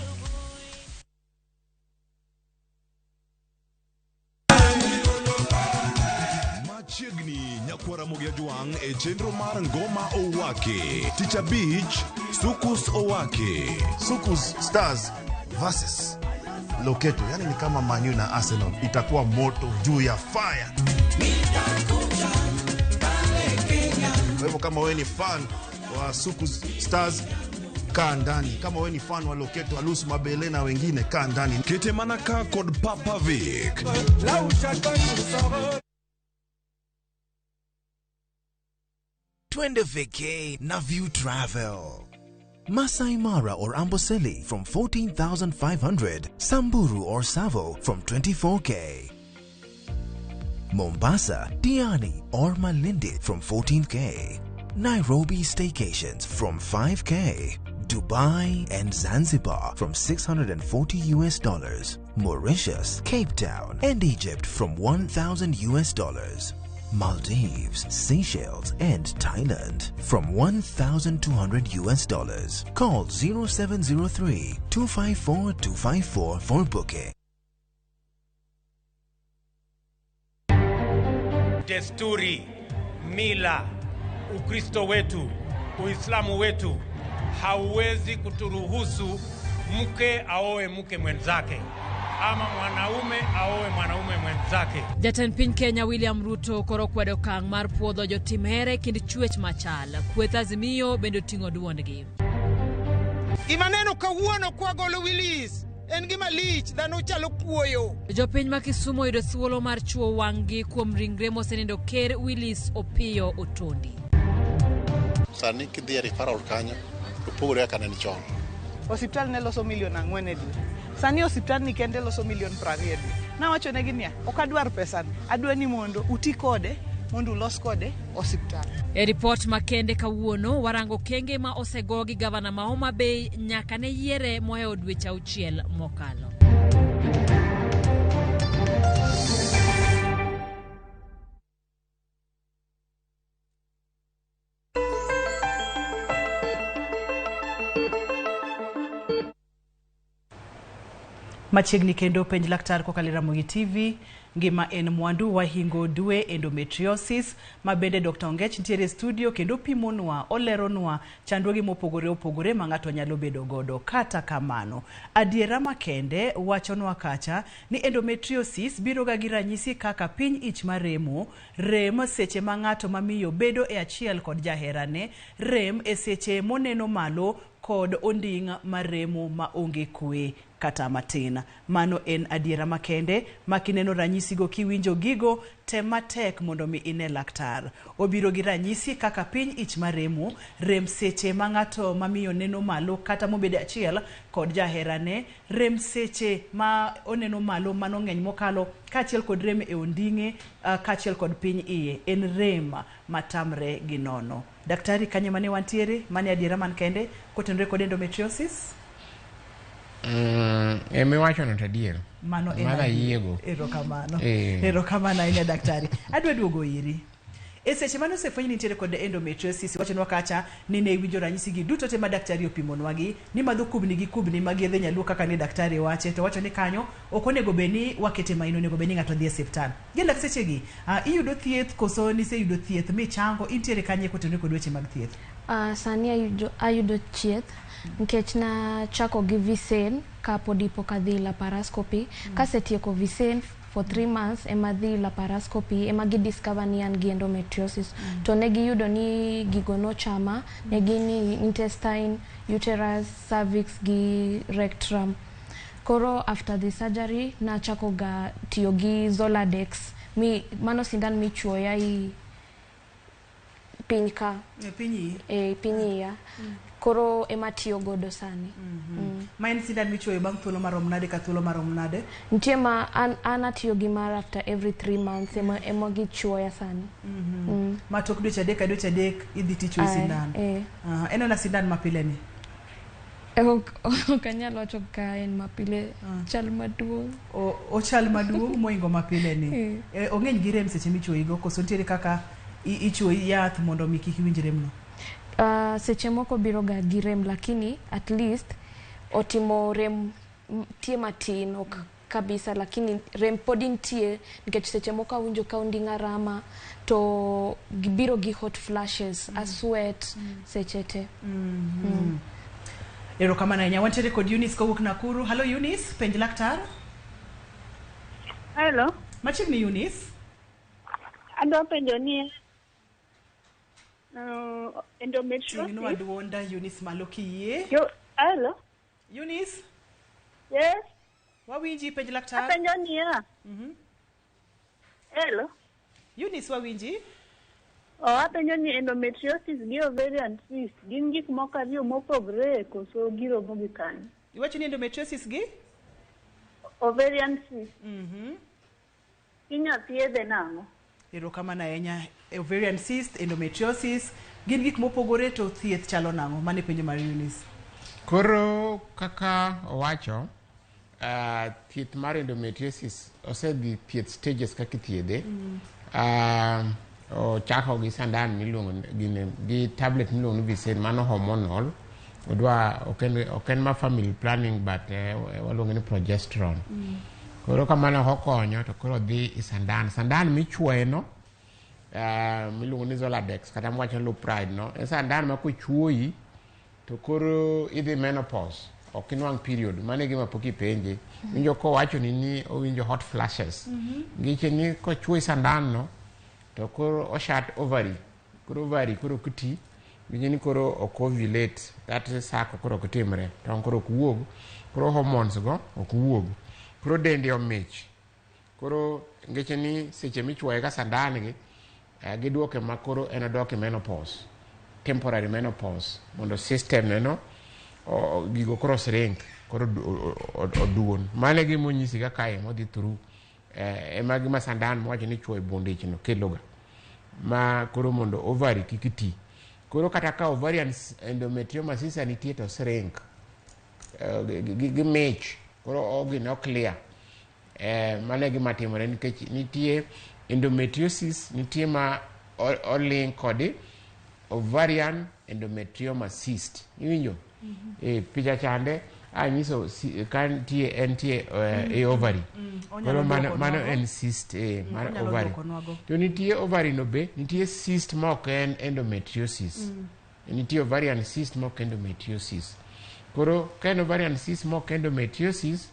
Machiegni nyakwara Ramogi Ajwang' e chenro mar Ngoma Owake. Tich Abich, Sukus Owake. Sukus Stars versus Loketo, yani ni kama Man U na Arsenal, itakuwa moto juu ya fire. Kwa hivyo kama wewe ni fan wa Sukus Stars, kaa ndani. Kama wewe ni fan wa Loketo, Alus Mabele na wengine, kaa ndani. Kete manaka kod Papa Vic. Twende vacay na View Travel. Masai Mara or Amboseli from 14,500, Samburu or Savo from 24K. Mombasa, Diani or Malindi from 14K. Nairobi staycations from 5K. Dubai and Zanzibar from $640 US. Mauritius, Cape Town and Egypt from $1,000 US. Maldives, Seychelles and Thailand from $1,200 US. Call 0703 254 254 for booking. Desturi, mila, Ukristo wetu, Uislamu wetu hauwezi kuturuhusu mke aoe mke mwenzake ama mwanaume aoe mwanaume mwenzake. Jatend piny Kenya William Ruto koro kwedo okang' mar puodho jotim here kind chuech machal. Kweth Azimio bende oting'o duondgi. Gima neno kawuono kwagolo Willis en gima lich, dhano chalo kuoyo. Jopiny ma Kisumu oyudo thuolo mar chuo wang'gi kuom ringre mosenindo Ker Willis Opiyo Otondi. Sani kidhi e referral kanyo, opogore kaka ne ni chon. Osiptal ne loso milion 4 e dwe. Sani osiptal ni kende loso milion 20 e dwe. Nawachonegi niya, ok adwar pesano, adwa ni mondo uti kode mondo ulos kode osiptal. E ripot makende kawuono warango kenge ma osego gi gavana ma Homa Bay nyaka ne yiere mohewo dweche 6 mokalo. Machiegni kendo penj laktar kokalo Ramogi TV, ngima en mwandu wahingo dwe endometriosis ma bende Dr. Ongech nitiere e studio kendo pimonwa, oleronwa chandruoge mopogore opogore ma ng'ato nyalo bedo godo. Kata kamano, adiera makende wachonwa kacha ni endometriosis biro ga gi ranyisi kaka piny ich maremo, rem seche ma ng'ato mamiyo bedo e achiel kod jaherane, rem e seche moneno malo kod onding' maremo ma onge kwe kata matin. Mano en adiera makende ma kineno ranyisigo kiwinjo gigo, tem matek mondo mi ine laktar. Obiro gi ranyisi kaka piny ich maremo, rem seche ma ng'ato mamiyo neno malo kata mobedo achiel kod jaherane, rem seche ma oneno malo mano ng'eny mokalo, kaachiel kod rem e onding'e, kaachiel kod piny iye. En rem matamre gi nono. Daktari, kanye mane wantiere? Mane adiera man kende kotenore kod endometriosis? Emiwacho no to adier. Mano en Mano ayiego. Erokamano. Erokamano ahinya daktari. Adwa duogo iri. E seche mane osefweny ni nitiere kod endometriosis, wachonwa kacha ni ne iwinjo ranyisi gi duto te ma daktari opimonwa gi, ni madho kubni gi kubni mag yedhe nyaluo kaka ne daktari wache, to wacho ni kanyo ok onego bed ni wakete maino, onego bed ni ng'ato dhi e osiptal. Gi lakteche gi, iyudo thieth koso niseyudo thieth michango, intiere kanye kotenore kod weche mag thieth? Sani ayudo thieth nikech nachako gi Visen kapodi pok adhi laparoscopy. Kasetieko Visen for 3 months ema dhi laparoscopy, ema gi discover ni an gi endometriosis. To ne giyudo ni gigo nochama, ne gin ni intestine, uterus, cervix gi rectum. Koro after the surgery nachako ga tiyo gi Zoladex, mi mano sindan michuoya i piny ka. E piny iyi? E piny iya. Koro ema tiyo godo sani. Ma en sindan michuoyo bang' thuolo marom nade ka thuolo marom nade? Nitie ma an atiyo gi mar after every 3 months ema gichuoya sani. Ma tok dweche 3 ka dweche 3 idhi tichuoyi sindan? En ana sindan mapile ni? Ok anyal wacho ka en mapile, chal maduong'. Ochal maduong' moingo mapile ni. Ong'eny gi rem seche michuoyigo koso nitiere kaka ichuoyi yath mondo mi kik iwinj remno? Seche moko biro ga gi rem, lakini at least otimo rem tie matin, ok kabisa, lakini rem pod nitie nikech seche moko awinjo ka onding'a rama to biro gi hot flashes, a sweat seche te. Erokamano ahinya. Wantiere kod Eunice kowuok Nakuru. Hello Eunice, penj laktar. Hello. Machiegni Eunice. Adwa penjo ni endometriosis. Ting'nwa duonda Eunice malo kiyie. Hello. Eunice. Yes. Wawinji, penj laktar. Apenjo niya. Hello. Eunice, wawinji. Apenjo ni endometriosis gi ovarian cyst gin gik moko ariyo mopogore koso giromo gi kanyo? Iwacho ni endometriosis gi? Ovarian cyst. Inya thiedhe nang'o? Erokamano ahinya. Ovarian cyst, endometriosis gin gik mopogore to thieth chalo nang'o? Mano e penjo mar Eunice. Koro kaka owacho, thieth mar endometriosis osedhi thieth stages kaka ithiedhe. Ochako gi sandan miluongo gi tablet miluongo ni Visen, mano hormonal. Odwa ok en ma family planning but waluonge ni progesterone. Koro kamano ok okonyo to koro dhi i sandan. Sandan michuoye no Miluongo ni Zoladex kata mwacho ni Lupride no en sandan ma kochuoyi to koro idhi menopause ok inwang' period mano e gima pok ipenje winjo kowachoni ni owinjo hot flashes ngiche ni kochuoyi sandan no to koro oshut ovary koro ovary koro ok ti winjo ni koro ok ovulate that sako koro ok timre tong' koro ok wuog koro hormones go ok wuog koro dende omich koro ngeche ni seche michuoye ka sandan gi giduoke ma koro en odok e menopause temporary menopause mondo system ne no gigo koro shrink koro oduon mano e gima onyisi ka kae modhi through ema gima sandan mowacho ni chuoyo e bund ich no keloga ma koro mondo ovary kik ti koro kata ka ovarian endometrioma cyst nitie to shrink gimich koro gine ok clear mano e gima timore nikech nitie endometriosis nitie ma olink kod ovarian endometrioma cyst iwinjo picha chande anyiso ka nitie entie e ovary Onyalo koro mano, duoko mano nwago. en cyst mar Onyalo ovary duoko nwago. to nitie ovary no be nitie cyst ma ok en endometriosis nitie ovarian cyst ma ok endometriosis koro ka en ovarian cyst ma ok endometriosis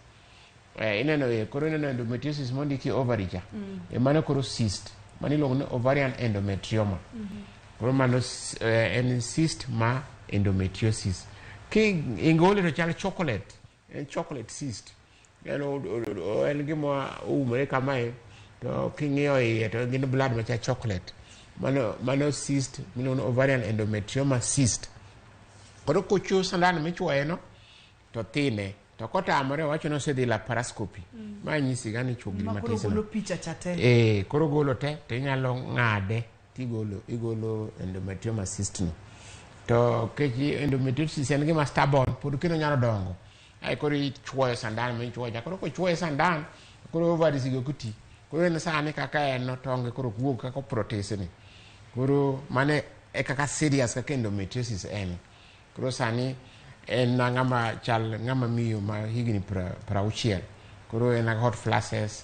ineno koro ineno endometriosis mondiki ovary cha mano koro cyst mano iluongo ni ovarian endometrioma koro mano en cyst ma endometriosis ki ingole to chal chocolate en chocolate cyst en, en gima oumore kamae to king'iyo iye to gin blood machal chocolate mano, mano cyst miluongo ni ovarian endometrioma cyst koro kochuo sandan michuoye no to thine to kotamore wacho ni osedhi laparoscopy ma nyisi ga ni chuo Ma gima koro tis no golo picha cha te. Koro golo te to inyalo ng'ade tigolo igolo endometrioma cyst no to kech endometriosis en gima stubborn pod kendo nyalo dongo ai koro ichuoyo sandan michuoyo cha koro kochuoye sandan koro ovaries gi ok ti koro en sani kaka en no tonge koro ok wuog kaka oprotesni koro mano e kaka serious kaka endometriosis en koro sani en na ng'ama chal ng'ama miyo ma higni 60 koro en hot flashes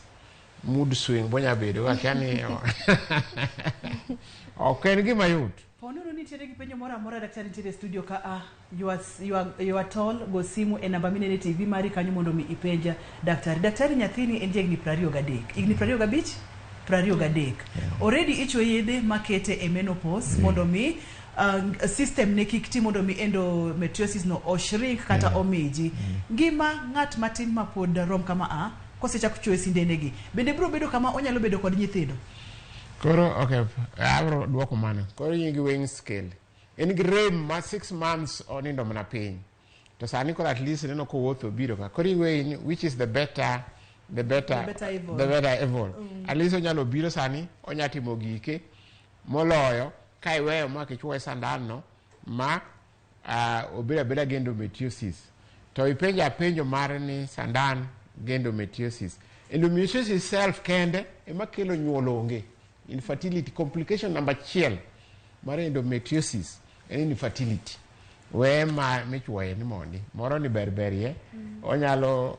mood swing bonya bedo akia ni ok en gima yot Ponono nitiere gi penjo moro amora daktari nitiere e studio ka a you are tall go simu e namba minene TV mari kanyo mondo mi ipenja daktari. Daktari nyathini en jahigni 23. Higni 25? 23. Already ichwe yedhe makete e menopause mondo mi system ne kik ti mondo mi endometriosis no oshrink kata omiji. Ngima ng'at matin ma pod rom kama a kosechako chwoyo sindenegi bende biro bedo kama onyalo bedo kod nyithindo. Koro okay abro duoko mano koro in gi weighing scale en gi rem ma 6 months onindo mana piny to sani koro at least ineno kowuotho obiro ka koro iweigh which is the better the better The better evil. the better evil. At least onyalo biro sani onya timo gike moloyo ka iweyo ma kichuoye sandan no ma obedo abeda gi endometriosis to ipenjo apenjo mar ni sandan gi endometriosis endometriosis self kende ema kelo nyuol onge infertility complication number achiel mar endometriosis en infertility we ma michuoye ni mondi moro ni ber berie onyalo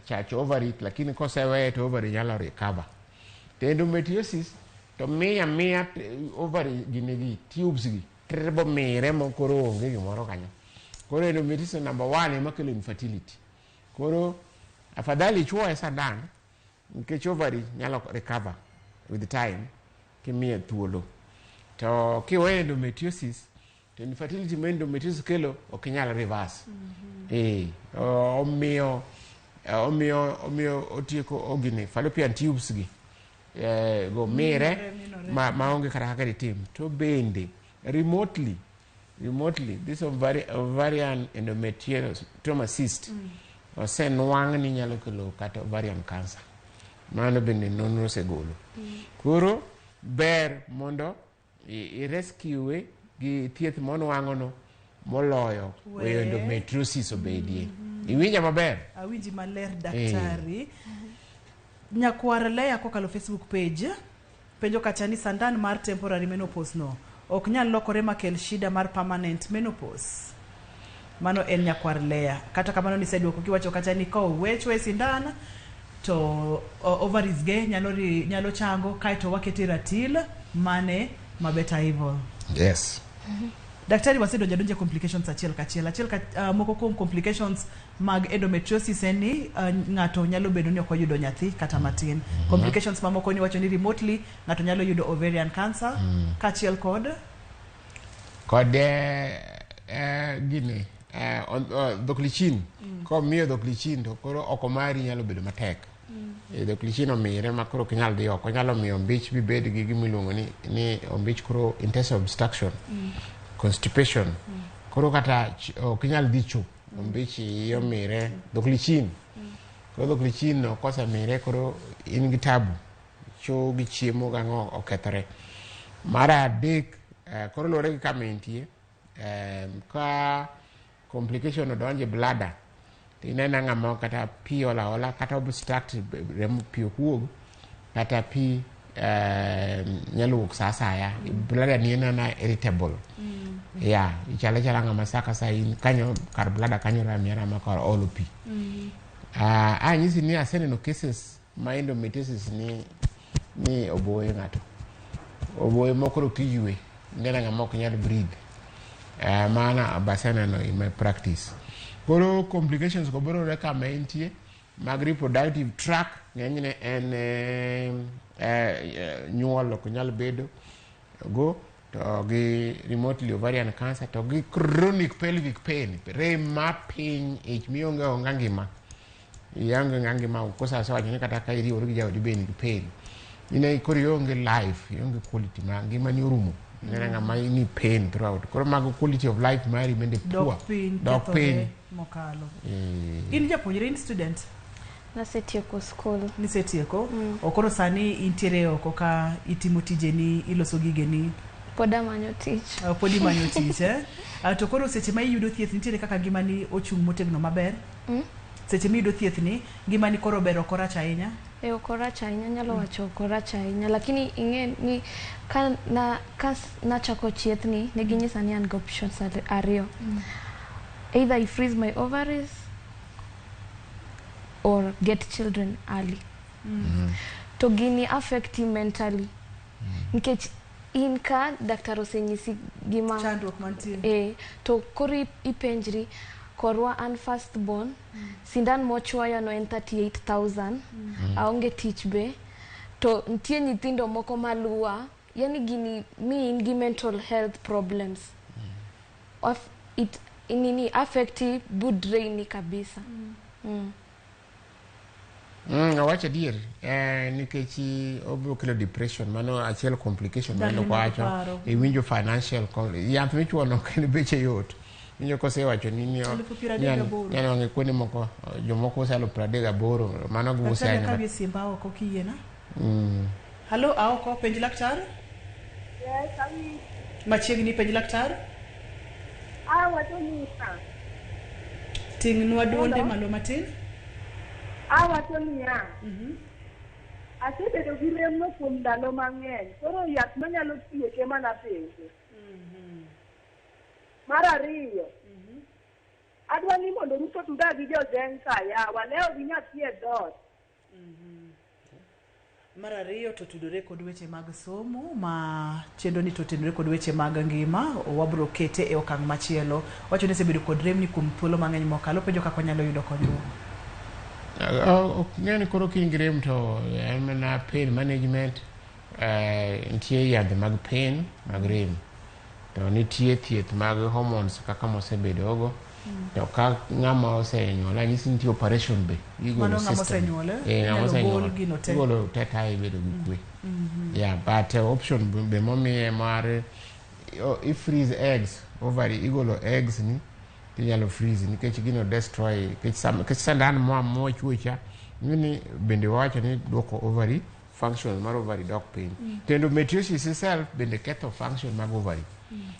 chacho ovary lakini koseweye to ovary nyalo recover to endometriosis to miya miya ovary gini gi tubes gi tribo mire mo koro onge gimoro kanyo koro endometriosis number one ema kelo infertility koro afadhali ichuoye sandan nikech ovary nyalo recover with time kimiye thuolo to kiweyo endometriosis to infertility ma endometriosis kelo ok inyal reverse omiyo omiyo otieko ogini fallopian tubes gi go mire Minore, ma maonge kata kaka ditim to bende remotely this ovarian endometrioma cyst osenwang' ni nyalo kelo kata ovarian cancer mano bende nonro osegolo koro ber mondo i rescue gi thieth monwang'ono moloyo weyo We. endometriosis obedie iwinja maber Awinji maler daktari. Nyakwar Leya kokalo Facebook page penjo kacha ni sandan mar temporary menopause no ok nyal lokore makel shida mar permanent menopause. Mano en nyakwar Leya. Kata kamano niseduoko kiwacho kacha ni kowe chwe sindan To ovaries ge nyalo, nyalo chango kaeto wakete ratil mane ma better evil. Yes. Daktari, wasedonjo adonja e complications achiel kachiel. Achiel ka, moko kuom complications mag endometriosis en ni ng'ato nyalo bedo ni ok oyudo nyathi kata matin. Complications mamoko ni wacho ni remotely ng'ato nyalo yudo ovarian cancer kaachiel kod Kod gini dhok lichin. Komiyo dhok lichin to koro oko mari nyalo bedo matek. Dhok lichin omire ma koro ok inyal dhi oko, nyalo miyo ombich mibed gi gima iluongo ni ombich koro intestinal obstruction, constipation. Koro kata ok inyal dhi cho, ombich iyi omire dhok lichin. Koro dhok lichin no kosemire koro in gi tabu, cho gi chiemo gang'o okethore. Mar adek, koro luwore gi kama intie, ka complication odonjo e bladder to ineno ng'ama kata pi ola ola kata obstruct remo, pi ok wuog kata pi nyalo wuok sa asaya, bladder ni en ana irritable. Ya ichalo achala ng'ama sa ka sa in kanyo kar bladder kanyo rami arama kar olo pi. Anyisi ni aseneno cases ma endometriosis ni oboyo ng'ato, oboyo mokoro kiyue ineno ng'ama ok nyal breathe. Mana baseneno in my practice. Koro complications go biro kama entie mag reproductive tract, ng'enyne en nyuol ok nyal bedo go, to gi remotely ovarian cancer, to gi chronic pelvic pain, rem ma piny ich mionge onga ngima ionge nga ngima. Kosa asewacho ni kata ka iriwori gi jaodi be in gi pain ine, koro ionge life, ionge quality ma ngimani orumo. Ineno ng'ama ni pain throughout, koro mago quality of life mari bende poor. Dok piny. Dok kethore piny. Mokalo. In japuonjre, in student? Nasetieko skul. Nisetieko. Koro sani intiere oko ka itimo tijeni, iloso gigeni? Pod amanyo tich. Pod imanyo tich, eh? To koro seche ma iyudo thieth nitiere kaka ngimani ochung' motegno maber? Seche miyudo thieth ni ngimani koro ber, ok orach ahinya? E, ok orach ahinya, nyalo wacho ok orach ahinya, lakini ing'e ni ka na ka nachako chieth ni ne ginyisa ni an gi options ariyo. Either I freeze my ovaries or get children early. To gini affect you mentally. Nikech in ka daktar osenyisi gima chandruok mantie. E, to koro ipenjri korwa an first born, sindan mochwoya no en 38,000, aonge tich be, to nitie nyithindo moko maluwa, yani gini mi in gi mental health problems. Of it nini affect good drain kabisa. Awacho adier, nikech obiro kelo depression, mano achiel complication. Dani mano mag wacho paro. Iwinjo financial yath michuono ok en beche yot, winjo kosewacho ni 38,000. Nyalo wang'e kuonde moko jomoko uso 38,000, mano giuso Daktari, aina akawie simba oko kiyiena. Halo, aoko, penj laktar. Yes, awinjo. Machiegni, penj laktar. Awacho niya, Ting'nwa duonde Hello? malo matin. Awacho niya, asebedo gi remno kuom ndalo mang'eny, koro yath manyalo tieke mana penjo. Mar ariyo, adwa ni mondo Ruto tuda gi jozenka yawa, lewo gi nyathi e dhoot. Mar ariyo to tudore kod weche mag somo ma chenro ni to tenore kod weche mag ngima, wabro kete e okang' machielo. Wacho ni osebedo kod remni kuom thuolo mang'eny mokalo, penjo kaka wanyalo yudo konyruok. Ok ng'e ni koro ka in gi rem to en mana pain management, nitie yadhe mag pain mag rem, to nitie thieth mag hormones kaka mosebedogo, to ka ng'ama osenyuol anyisi nitie operation be igolo Mano ng'ama system. osenyuol, eh? Eh, ng'ama Inyalo osenyuol. gol gino te. Igolo te ka ibedo gi kwe. Yeah, but option be momiye mar i freeze eggs, ovary igolo eggs ni tinyalo freeze nikech gino destroy, nikech sandan moa mochwo cha ng'eni bende wawacho ni duoko ovary function mar ovary dok piny. To endometriosis itself bende ketho function mag ovary.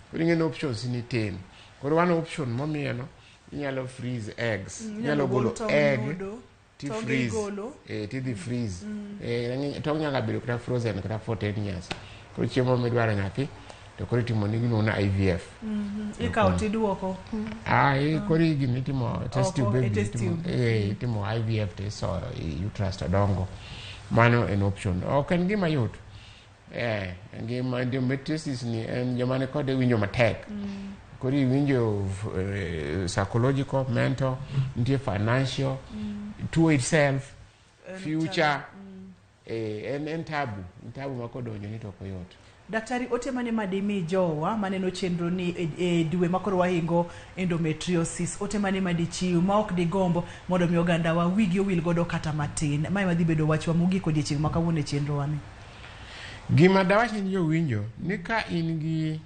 Koro ing'e ni options ni tin, koro one option momiye no inyalo freeze eggs. Inyalo Inyalo gol golo tong' egg nyodo, ti tong' freeze igolo. Tidhi freeze. Tong' nyaka bedo kata frozen kata for 10 years. Koro chiemo midwaro nyathi. To koro itimo ni gimiluongo ni IVF. Ikawo tiduoko. Ah, koro gima itimo test Oko, tube e baby, test tube. Itimo IVF to isoyo e uterus to dongo. Mano en option. Ok en gima yot. Ngima endometriosis ni en joma ni kode winjo matek. Koro iwinjo psychological, mental, nitie financial, tuo itself, future. En tabu, en tabu ma kodonjo ni to ok oyot. Daktari, ote mane madimi jowa maneno chenro ni e dwe makoro wahingo endometriosis, ote mane madichiw ma ok digombo mondo mi ogandawa wigi owil godo kata matin? Mae madhi bedo wachwa mogik odiechieng' ma kawuono e chenro wani. Gima dawach ni jowinjo ni ka in gi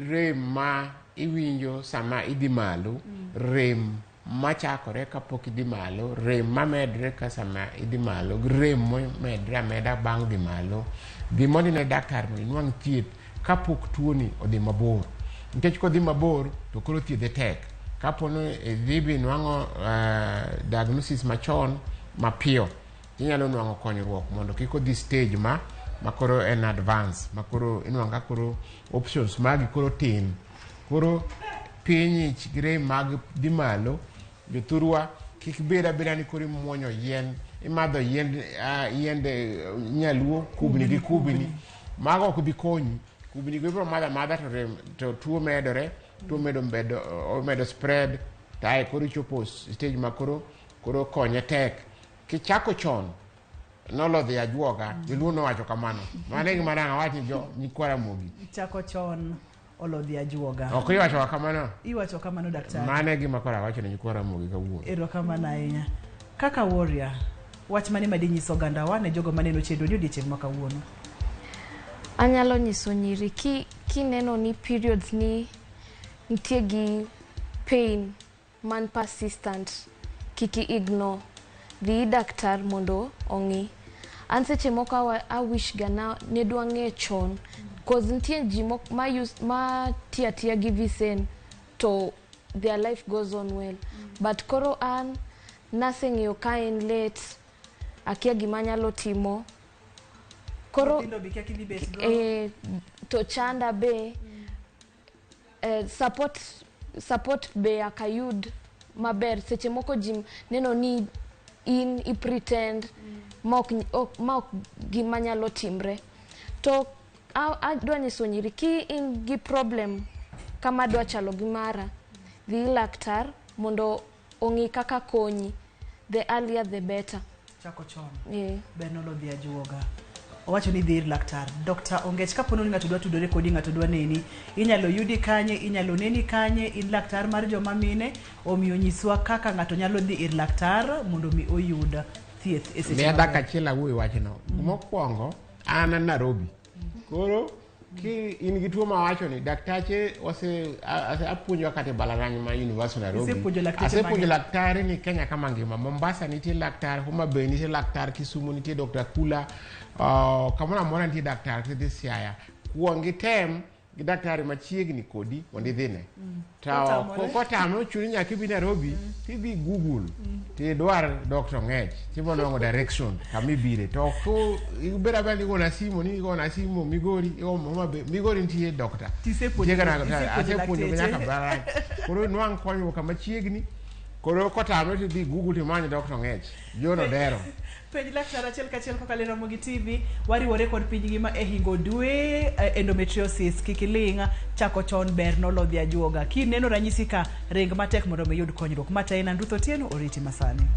rem ma iwinjo sama idhi malo, rem machakore kapok idhi malo, rem mamedre ka sama idhi malo, gi rem momedre ameda bang' dhi malo, dhi mondo ine daktar mondo inwang' thieth kapok tuoni odhi mabor. Nikech kodhi mabor to koro thiedhe tek. Kapo ni idhi binwang'o diagnosis machon mapiyo, inyalo nwang'o konyruok mondo kik odhi stage ma koro en advance, ma koro inwang'o ka koro options magi koro tin. Koro piny ich gi rem mag dhi malo, jothurwa kik bed abeda ni koro imuonyo yien, imadho yiende nyaluo kubni gi kubni. Mago ok bi konyi. Kubni go ibiro madho amadha to rem, to tuo medore, tuo medo bedo, omedo spread, to ae koro ichopo stage ma koro konye tek. Kichako chon, nolodhi ajuoga, joluo nowacho kamano. Mano e gima dang' awach ni jo nyikwa Ramogi. Chako chon olodhi ajuoga. Ok iwacho kamano? Iwacho kamano, daktari. Mano e gima koro awacho ne nyikwa Ramogi kawuono. Erokamano ahinya. Kaka warrior, wach mane madinyiso ogandawa ne jogo maneno chenro ni odiechieng' ma kawuono? Anyalo nyiso nyiri kineno ni periods ni nitie gi pain man persistent, kik ignore. Dhi daktar mondo ong'i. An seche moko a wish ga na ne dwa ng'e chon, cause nitie ji moko ma use ma tiyo atiya gi Visen to their life goes on well. But koro an naseng'eyo ka en late, akia gima anyalo timo. Koro Nyithindo be kia kidhi bet go. To chanda be support be akayud maber. Seche moko ji neno ni in i pretend ma ok gima nyalo timre. To adwa nyiso nyiri ki in gi problem kama dwa chalo gi mara, dhi laktar mondo ong'i kaka konyi. The earlier the better. Chako chon. Ber nolodhi ajuoga. Owacho ni dhi ir laktar. Dr. Ongech, kapo ni ng'ato dwa tudore kodi, ng'ato dwa neni, inyalo yudi kanye, inyalo neni kanye, in laktar mar joma mine, omiyo nyiswa kaka ng'ato nyalo dhi ir laktar mondo mi oyud thieth e seche Miya maber. dakika achiel awuoyo wachno. Mokwongo, an Nairobi. Koro ki in gi tuo mawacho ni daktache apuonjo kata e mbalariany ma University of Nairobi. Isepuonjo lakteche Asepuonjo mang'eny. laktari ni Kenya kama ngima. Mombasa nitie laktar, Homa Bay nitie laktar, Kisumu nitie Dr. Kula, kamoro amora nitie daktar, kidhi Siaya. Kuong item gi daktari machiegni kodi mondo idhine. To Kotamore. kotamore ochuni nyaka ibi Nairobi, tidhi Google, tidwar Dr. Ongech, tibiro nwang'o direction kama ibire. To ko ibed abeda ni igona simu, ni igona simu Migori, igo Homa Bay, Migori nitie doctor. Tisepuonjo Nitie kaka asepuonjo lakteche. nyaka mbalariany. Koro nwang' konyruok kama chiegni. Koro kotamore tidhi Google timany Dr. Ongech, John Odero. Penj laktar achiel kachiel kokalo e Ramogi TV. Wariwore kod piny ngima e hingo dwe endometriosis. Kik iling', chako chon ber nolodhi ajuoga. Kineno ranyisi ka, ring matek mondo mi iyud konyruok. Mata en Ruth Otieno, oriti masani.